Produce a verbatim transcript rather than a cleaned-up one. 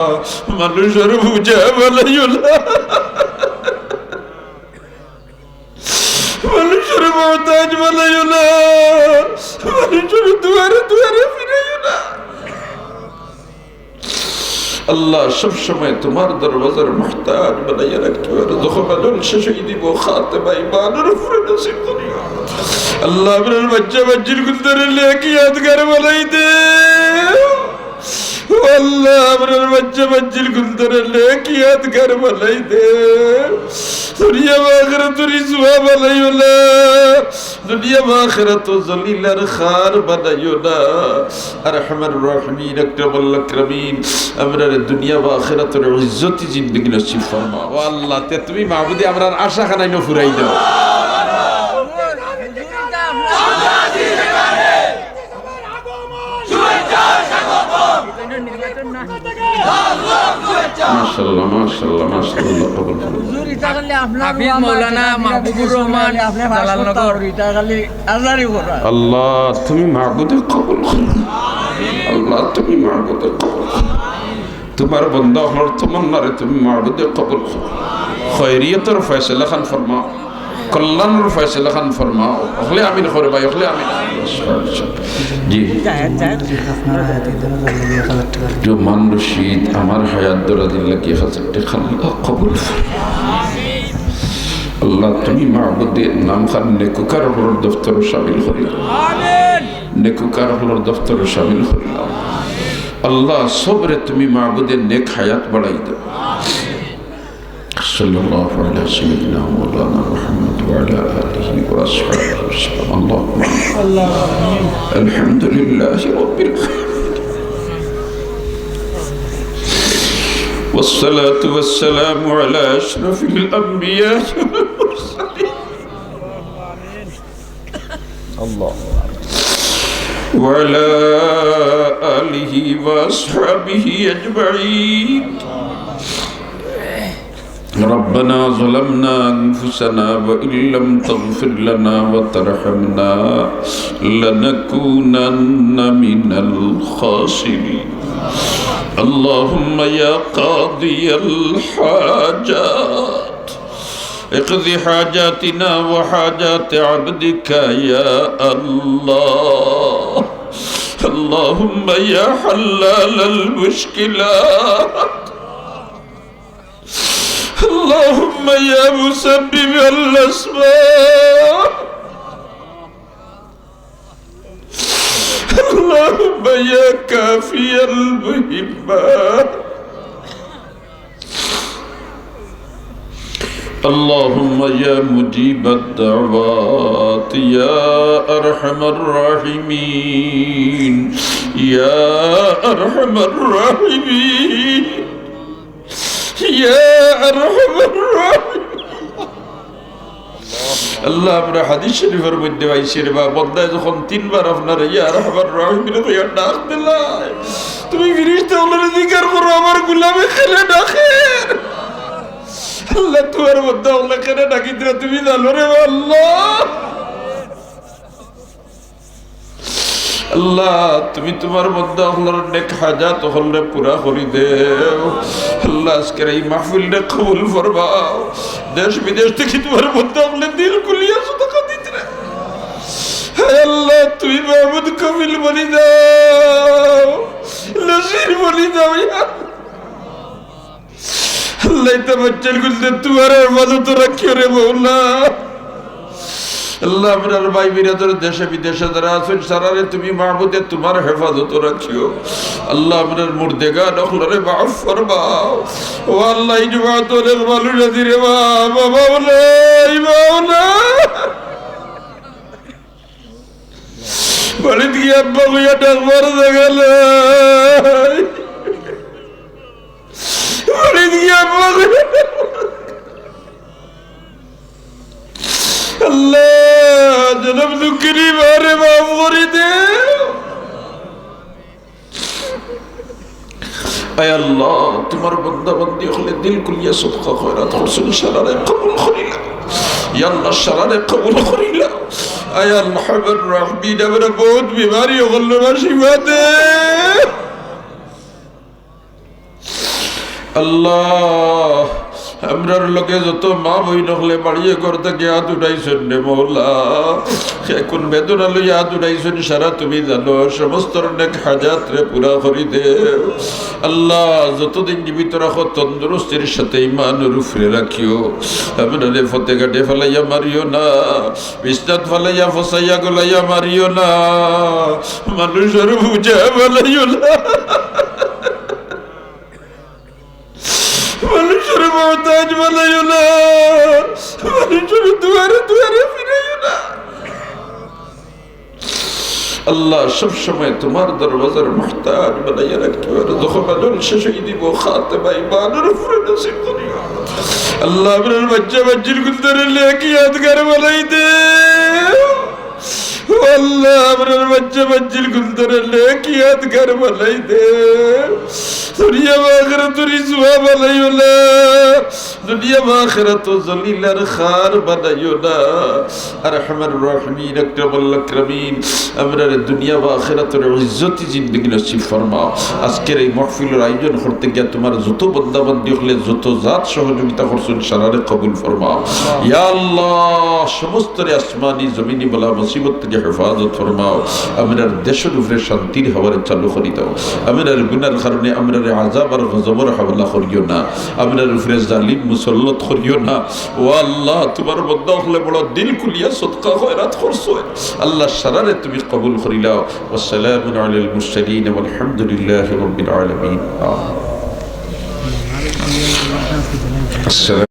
মানুষর বুঝা বানাইও না, মানুষর মহতাজ বানাইও না, মানুষর দুয়ারে দুয়ারে ফিরাইও না। আল্লাহ, সব সময় তোমার দরওয়াজার মহতাজ বানাইয়া রাখতে পারো। যখন আজল শেষ হয়ে দিব, খাতেমা ইমানের উপরে নসিব করিও। আল্লাহ, আমরার বাচ্চা বাচ্চির গুলদারে নেক ইয়াদগার বানাই দে। ও আল্লাহ, আমরার বাচ্চা বাচ্চির গুলদারে নেক ইয়াদগার বানাই দে। দুনিয়া বা আখিরাত রিসওয়া বানাইও না, দুনিয়া বা আখিরাত জলিল আর খার বানাইও না। আরহামার রাহিমিন, আকরামাল আকরামিন, আমরারে দুনিয়া বা আখিরাতর ইজ্জতি জিন্দেগি নসিব ফরমাও। ও আল্লাহ, তে তুমি মাবুদে আমরার আশা খানাইন ফুরাই দাও। মাশাআল্লাহ, মাশাআল্লাহ, মাশাআল্লাহ, কবুল করুন। হুজুর, ইটা খালি আপনার হাফিজ মাওলানা মাহবুবুর রহমান, জালালনগর। ইটা খালি আজারি করা। আল্লাহ, তুমি মাবুদে কবুল করো। আল্লাহ, তুমি মাবুদে কবুল করো। তোমার বন্দা অকলর তমন্নারে তুমি মাবুদে কবুল করো। খয়রিয়তর ফয়সালা খান ফরমাও। কল্যাণর ফয়সালা খান ফরমাও। অকলে আমিন করে ভাই, অকলে আমিন। জি। জমান রশিদ, আমার হায়াত দরাদির লাগি এক হাজার টেকা আল্লাহ কবুল ফরমাও। আল্লাহ, তুমি মাবুদে নাম খান নেকুকার অকলর দফতরো শামিল করিলাও। নেকুকার অকলর দফতরো শামিল করিলাও। আল্লাহ, সবরে তুমি মাবুদে নেক হায়াত বাড়াই দাও। صلى الله على سيدنا مولانا محمد وعلى آله وأصحابه وسلم. اللهم آمين. الحمد لله رب العالمين. والصلاة والسلام على أشرف الأنبياء والمرسلين. الله. وعلى آله وأصحابه أجمعين. ربنا ظلمنا أنفسنا وإن لم تغفر لنا وترحمنا لنكونن من الخاسرين. اللهم يا قاضي الحاجات، اقض حاجاتنا وحاجات عبدك يا الله. اللهم يا حلال المشكلات، اللهم يا مسبب الأسباب، اللهم يا كافي المهمات. اللهم يا مجيب الدعوات يا أرحم الراحمين، يا أرحم الراحمين. ইয়া আরহামার রাহিমিন। আল্লাহ, আমরা হাদিস শরীফর মধ্যে পাইছি রে বা, বন্দায় যখন তিনবার আপনারে ইয়া আরহামার রাহিমিন কইয়া ডাক দিলায়, তুমি ফিরিস্তা অকলরে জিকার করো, আমার গুলামে কেনে ডাকের। আল্লাহ, তোমার বন্দা অকলে কেনে ডাকিতরা তুমি জানো রে বা আল্লাহ। আল্লাহ, তুমি তোমার বন্দা অকলর নেক হাজাত অকলরে পুরা করি দেও। আল্লাহ, আজকের এই মাহফিলরে কবুল ফরমাও। দেশ বিদেশ থাকি তোমার বন্দা অকলে দিল খুলিয়া সদকা দিতরা। হে আল্লাহ, তুমি মাবুদ কফিল বনি দাও, নাসির বনি দাও, ইয়া আল্লাহ। আল্লাহ, ইতা বাচ্চার গুলতে তোমার হেফাজত রাখিও রে মৌলা। আল্লাহ, আমরার ভাই বিরাদর দেশে বিদেশে যারা আছইন, সারারে তুমি মাবুদে তোমার হেফাজত রাখিও। আল্লাহ, আমরার মুর্দেগান অকলরে মাফ ফরমাও। ও আল্লাহ, এই জমাত অনেক মানুষ আছি রে বাবা, বাবা নাই, বাবা নাই। বাড়িত গিয়া আব্বা কইয়া ডাকবার জাগা নাই। বাড়িত গিয়া আব্বা কইয়া ডাকবার। আল্লাহ, জনম দুঃখিনী মারে মাফ করি দে। আয় আল্লাহ, তোমার বন্দা বন্দি অকলে দিল খুলিয়া সদকা খয়রাত করছইন, সারারে কবুল করিলাও। ইয়া আল্লাহ, সারারে কবুল করিলাও। আয় আল্লাহ, আরহামার রাহিমিন, আমরা বহুত বিমারি অকলরে শিফা দে। আল্লাহ, আমরার লগে যত মা বইন অকলে বাড়িয়ে ঘর থাকি আত উঠাইছইন রে মৌলা, হে কুন বেদনা লইয়া আত উঠাইছইন সারা তুমি জানো। সমস্ত নেক হাজাতরে পুরা করি দেও। আল্লাহ, যতদিন জীবিত রাখো তন্দুরুস্তির সাথে ইমানর উপরে রাখিও। আমরারে পথে ঘাটে ফালাইয়া মারিও না, বিছনাত ফালাইয়া ফসাইয়া গলাইয়া মারিও না, মানুষর বুঝা বানাইও না। মানুষর মহতাজ বানাইও না, মানুষর দুয়ারে দুয়ারে ফিরাইও না। আল্লাহ, সব সময় তোমার দরওয়াজার মহতাজ বানাইয়া রাখিও। আর যখন আজল শেষ হয়ে দিব, খাতেমা ইমানের উপরে নসিব করিও। আল্লাহ, আমরার বাচ্চা বাচ্চির গুলতারে নেক ইয়াদগার বানাই দে। ও আল্লাহ, আমরার বাচ্চা বাচ্চির গুলতারে নেক ইয়াদগার বানাই দে। দুনিয়া বা আখিরাত রিসওয়া বানাইও না, দুনিয়া বা আখিরাত জলিল আর খার বানাইও না। আরহামার রাহিমিন, আকরামুল আকরামিন, আমরারে দুনিয়া বা আখিরাতর ইজ্জতি জিন্দেগি নসিব ফরমাও। আজকের এই মাহফিলর আয়োজন করতে গিয়া তোমার যত বান্দা বান্দি অকলে যত জাত সহযোগিতা করছইন, সারারে কবুল ফরমাও। ইয়া আল্লাহ, সমস্তরে আসমানি জমিনি বালা মুসিবত থেকে হেফাজত ফরমাও। আমরার দেশর উপরে শান্তির হাওয়ারে চালু করি দাও। আমরার গুনার কারণে আমরারে আযাব আর গজবর হাওলা করিও না। আমরার উপরে জালিম মুসল্লত করিও না। ও আল্লাহ, তোমার বান্দা অকলে বড় দিল খুলিয়া সদকা খয়রাত করছইন। আল্লাহ, সারারে তুমি কবুল করি লও। ওয়াসসালামু আলাল মুরসালিন ওয়ালহামদুলিল্লাহি রাব্বিল আলামিন। আমিন। আসসালাম।